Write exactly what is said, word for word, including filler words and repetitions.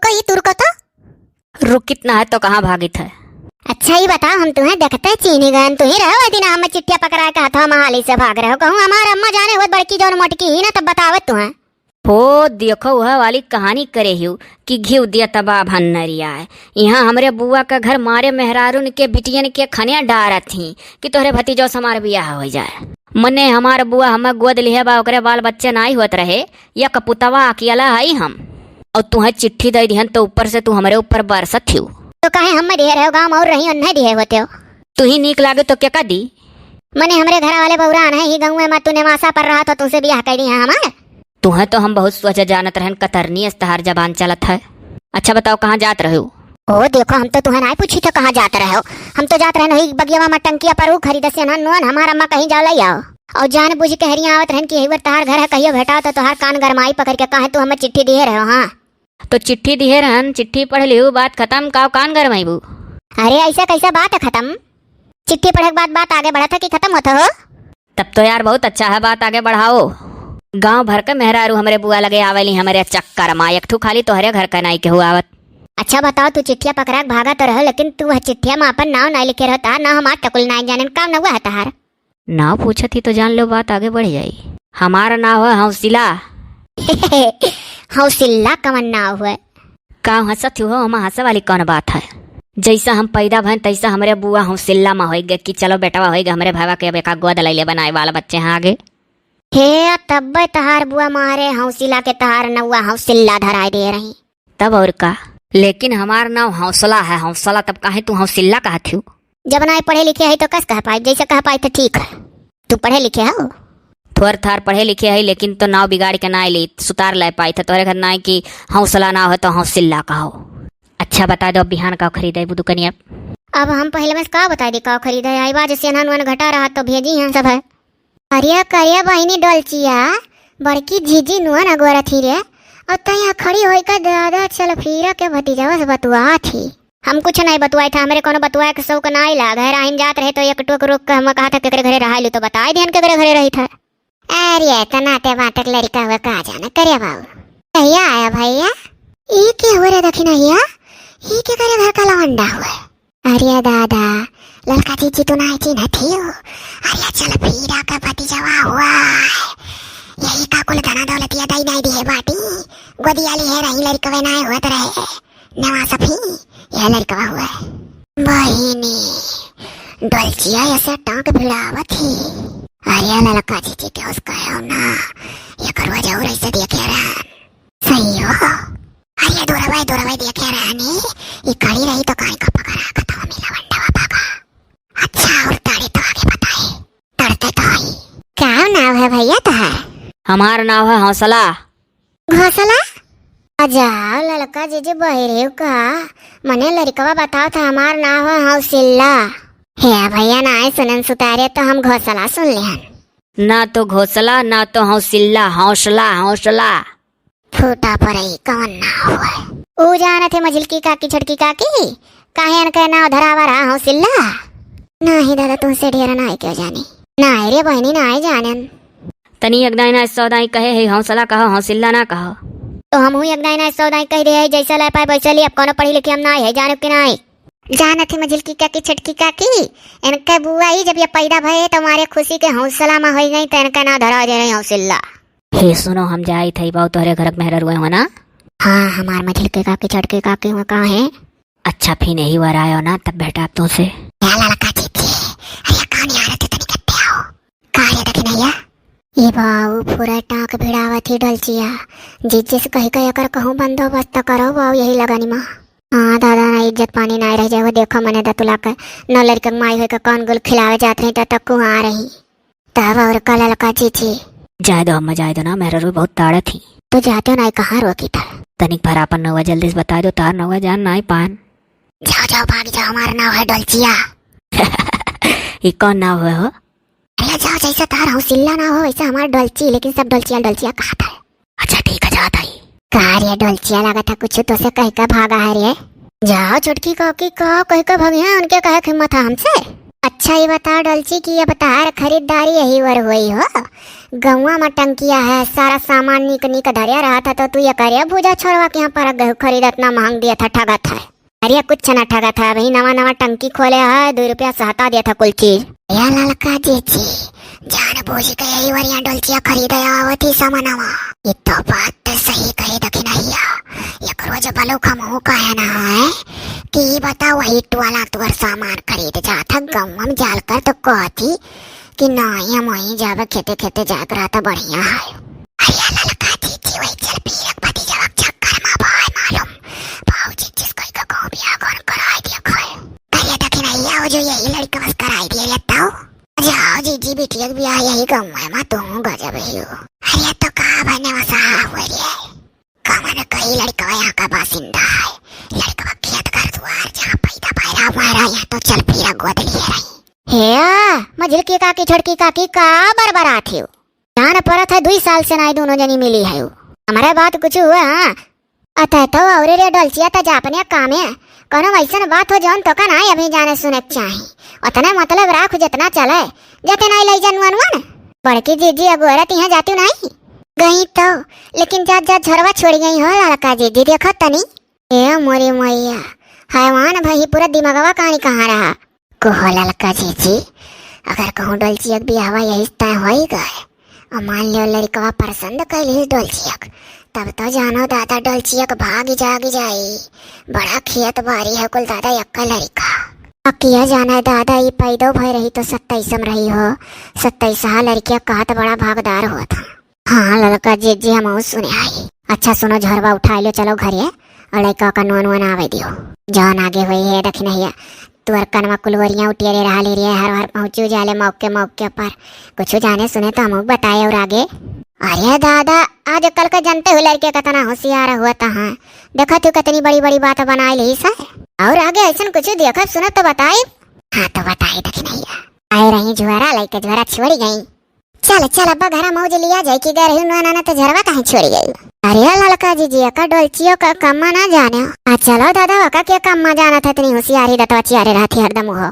रुको, ई तुरको तो। रुकित ना है तो कहाँ भागित है? अच्छा, ई बताओ, हम तुहें देखते चीन्ही गयन, तुही रहो, ओह दिन हम चिट्ठिया पकड़ा के हथवा में हाली से भाग रहो। कहूँ हमार अम्मा जाने होत बड़की जौन मोटकी ही ना, तब बतावत तुहें। हो, देखो, वह वाली कहानी करे हिउ कि घिउ दिया तबा भन नरिया है। यहाँ हमरे बुआ का घर मारे मेहरारून के बिटियन के खनिया डारत ही कि तोहरे भतीजो से हमार बियाह हो जाए। मने हमार बुआ हमें गोद लिहे बा, ओकरे बाल बच्चे नाई होत रहे, या कपुतवा अकेला हई हम। और तुहें चिट्ठी दे दिहन तो ऊपर से तू हमरे ऊपर बरसत हिउ। तो काहे हमें दिहे रहो, गाँव और रही उन्हें दिहे होते हो? तुही नीक लागे तो केका दी? मने हमरे घर वाले बौरा अनहे ही गौवे में तू नेवासा पर रहा तो तुमसे बियाह कर दी है हमार। तुहें तो हम बहुत सोच जानत रहन, कतरनी अस तहार जबान चलत है। अच्छा बताओ, कहाँ जात रहे हो? ओ देखो, हम तो तुहें नाई पूछी थे कहाँ जात रहे हो। हम तो जात रहन वही बगियावा में टंकिया पर ऊ खरीदे से ना नोन हमार अम्मा कहीं जाओ लई आओ। और जान बूझ के हरिया आवत रहन कि एक बार तहार घर है, कहियो भेटाओ तो तोहार कान गरमाई पकड़ के, काहे तू हमें चिट्ठी दिहे रहो? हाँ, तो चिट्ठी दिहे रहन, चिट्ठी पढ़ लिहू, बात खत्म, काव कान गरमाइबू? अरे ऐसा कैसा बात है खत्म? चिट्ठी पढ़े के बाद बात आगे बढ़त है कि खत्म होत हो? तब तो यार बहुत अच्छा है, बात आगे बढ़ाओ। गांव भर के मेहरारू हमरे बुआ लगे आवेली हमरे चक्कर मा, एक ठू खाली तोहरे घर का नाई केहू आवत। अच्छा बताओ, तू चिट्ठिया पकड़ा के भागा तो रहो, लेकिन तू वह चिट्ठिया में अपन नाव नाई लिखे रहो, तार नाव हमार टकुल नाई जानेन, काम नौवा है तहार। नाव पूछत ही तो जान लो बात आगे बढ़ जाई। हमार नाव है हौसिला। हौसिल्ला कवन नाव है? का हंसत हो? ओमा हंसे वाली कौन बात है? जैसा हम पैदा भयन तैसा हमरे बुआ हौसिल्ला में होई गए कि चलो बेटवा होई गए, हमरे भावा के अब एका गोद लैले बनाए वाला बच्चे हैं आगे। हे, तब्बे तहार बुआ मारे हौसिला के तहार नौवा हौसिल्ला धराए दे रही। तब और का? लेकिन हमार नाव हौसला है, हौसला, तब काहे तू हौसिल्ला कहत हो? जब नाई पढ़े लिखे है तो कस कह पाई, जैसे कह पाई तो ठीक है। तू पढ़े लिखे हो? थोर थार पढ़े लिखे है, लेकिन तो नाव बिगाड़ के नाई ली, सुतार ले पाई था तोहरे घर नाई कि हौसला नाव है तो हौसिल्ला कहो। अच्छा बता दो, बिहान का खरीदे बुदुकनिया? अब हम पहले में से का बता दी का खरीदे, आई बाज से नन वन घटा रहा तो भेजी हैं सब है। अरे करे बहिनी डोलचिया, बड़की जीजी नुआ ना गोरा थी रे, और तैं यहाँ खड़ी होई का दादा चल फिरा के भतीजावा से बतुआ थी। हम कुछ नहीं बतुआई था, हमरे कोनो बतुआए के शौक नाई लाग है। राहिन जात रहे तो एक टोक रोक के हम कहा था केकरे घरे रहा लू तो बताए दिहन केकरे घरे रही था। अरे इतना ते बाटक लड़का हुआ का जाना करे बाबू। भैया आया भैया, ई के हुआ रे दखिनैया? ई के करे घर का लवंडा हुआ? अरे दादा, ललका जीजी तो नाई चिन्हत हियो। अरे चल फिरा के भतीजवा हुआ है। यही का कुल धना दौलतिया दाई नाई दिहे बाटी। गोदिया लिहे रही लड़कवे नाई होत रहे। नवा सफी, यह लड़कवा हुआ है। बहिनी, डोलचिया ऐसे टांग भिड़ावत ही। अरे ललका जीजी के उसका है ना। ये करवा जरूर ऐसे देखे रहा। सही हो। अरे दूरवाई, दूरवाई देखे रहनी, ई कड़ी रही तो काई का पकड़ा, कतवा मिला वंडवा भागा। अच्छा, और ताड़ी तो आगे बताए, तड़ते तो आई। का नाव है भैया तोहार? हमार नाव है हौसला। घोसला? अजाओ, ललका जीजी बहिरेव का? मने लड़कवा बताओ था, हमार नाव है हौसिल्ला। हे भैया, ना आए सुनन सुतारे तो हम घोसला सुन लेहन। ना तो घोसला, ना तो हौसिल्ला, हौसला, हौसला। फूटा परई कवन नाव है? ऊ जानत है मझिलकी काकी, छोटकी काकी, काहे इनके नाव धरावा रहा हौसिल्ला? नाही दादा, तुमसे ढेर नाही क्यों जानी। नाही रे बहिनी, नाही जानन। तनी एक दाई ना सौ दाई कहे है, हौसला कहो, हौसिल्ला ना कहो। तो हमहू एक दाई ना सौ दाई कह दे है, जैसा ले पाए वैसा ले, अब कोनो पढ़ी लिखी हम नाही है, जानब कि नाही? जानत है मझिलकी काकी, छोटकी काकी, इनके बुआ ही जब ये पैदा भये तो हमारे खुशी के हौसला में होई गई, तो इनका नाव धरा दे रही हौसिल्ला। हे सुनो, हम जाइत हई बाऊ, तोहरे घर के मेहरारू हो ना? हाँ, हमार मझिलके काकी, छोटके काकी हुआ कहाँ है? अच्छा, फिर यही बार आयो ना, तब भेंटाब तुमसे। या ललका जीजी, अरे कहाँ नहीं आ रहे थे, तनी कट्टे आओ। कहाँ रे दखिनैया? ये बाऊ, पूरा टाँक भिड़ावत ही डोलचिया। जीजी से कही के एकर कहूँ बंदोबस्त करो बाऊ, यही लगन मा। हाँ दादा, ना इज्जत पानी ना रह जाए, देखो मने दतुला के, नौ लड़के के माई होई के कौन गुल खिलावे जात रही, तो तक कुहाँ आ रही। तब और का ललका जीजी? जाए दो अम्मा, जाए दो ना, मेहरारू बहुत ताड़त ही। तो जाते हो ना, कहाँ रोकी था? तनिक भर आपन नौवा जल्दी से बता दो, तार नौवा जान ना पान। जाओ, जाओ, भाग जाओ, हमार नाव है डोलचिया। ये कौन नाव है हो? अरे जाओ, जैसे तार हौसिल्ला नाव हो, वैसे हमार डोलची, लेकिन सब डोलचिया, डोलचिया कहा था। अच्छा ठीक है, जात हई। का रे डोलचिया, लागत है कुछ तो से कह के भागा है रे। जाओ छोटकी काकी, का कह के भागी है, उनके कहे के हिम्मत है हमसे? अच्छा, ई बताओ डोलची कि अब तहार खरीदारी यही ओर होई हो। गौवा मा टंकिया है, सारा सामान नीक नीक धरिया रहत है, तो तू एकरे भूजा छोड़वा के यहाँ परक गहू खरीद, इतना महंग दिया था, ठगत है। अरे कुछ ना ठगत है, अबही नवा नवा टंकी खोले है, दुई रुपया सहता दिया था कुल चीज। या ललका जीजी, जान बूझ के यही ओरिया डोलचिया खरीदे आवत ही समनवा। ये तो बात तो सही कही दखिनहिया। एक रोज बलुक हमहू कहे ना है कि ई बताओ वही टोला तोर सामान खरीद जात है, गौवा में जाल कर तो कहती कि नाही हम वहीं जाबे खेते खेते जात रहता बढ़िया है। अरे ललका जीजी वही चल पीरक भतीजवा के चक्कर में भाई मालूम। बाबूजी जिस कोई का गाँव बियाह कौन कराई दिया खाए। अरे दखिनहिया वो जो यही लड़का बस कराई दिया लेता हो। जाओ जीजी बिटिया के बियाह यही गाँव में मत हो गजब ही हो। अरे तो का बने वसा हुए रे। कमन कई लड़कवा यहाँ का बासिंदा है। लड़कवा खेत घर दुआर जहाँ पैदा पैरा हुआ रहा यहाँ तो चल फिरा गोद लिए रही। हे आ, मझिलकी काकी छोटकी काकी का बरबरात हो? जान परत है दुई साल से नाई दोनों जनी मिली है। हमारे बात कुछ हुआ हाँ? अतः तो औरे रे डोलचिया त जा अपने कामे। कोनो ऐसन बात हो जौन तोका नाई अभी जाने सुने के चाही। उतने मतलब राख जितना चले। जते नाई लई जा नुआ नुआ न। बड़की जीजी अगोरत यहाँ जाती नाई। गई तो, लेकिन जात जात झरवा छोड़ी गई हो ललका जीजी, देखो तनी। ए मोरी मैया, हैवान भई पूरा दिमागवा कहानी कहाँ रहा? कोहो ललका जीजी, अगर कहूँ डोलचियक बियाहवा यही तय होई गए, और मान लियो लड़कवा पसंद कैलिस डोलचियक, तब तो जानो दादा डोलचियक भाग जाग जाई। बड़ा खेत बारी है कुल दादा यक्का लड़का। अब किया जाना है दादा, ई पैदो भय रही तो सत्ताईस में रही हो, सत्ताईस हा लड़किया कहत बड़ा भागदार होत है। हाँ ललका जीजी, हमहू सुने आई। अच्छा सुनो, झरवा उठाई लो, चलो घरे, और लइका का नोन वोन आवे दियो। जौन आगे होई है दखिनहिया, तुअर कनवा कुलवरिया उटियरे रहा ले रे, हर हर पहुँचू जाले मौके मौके पर। कुछ जाने सुने तो हमहू बताए और आगे। अरे दादा, आजकल का जनते हो लड़के कितना होशियार होत हैं। देखत हो कितनी बड़ी बड़ी बात बनाई ली सर। और आगे ऐसन कुछ देखब सुनब तो बताई। हाँ तो बताई दखिनहिया। आए रही झुआरा, लइका झुआरा छोड़ी गई। चल चल अब्बा घरा मौज लिया जाए कि गए रही नुआ नाना तो झरवा कहीं छोड़ी गई। अरे ललका जीजी, का डोलचियो का कम्मा ना जाने। आ चलो दादा, वका के कम्मा जानत है, इतनी होशियारी दतवा चियारे रहती हरदम हो।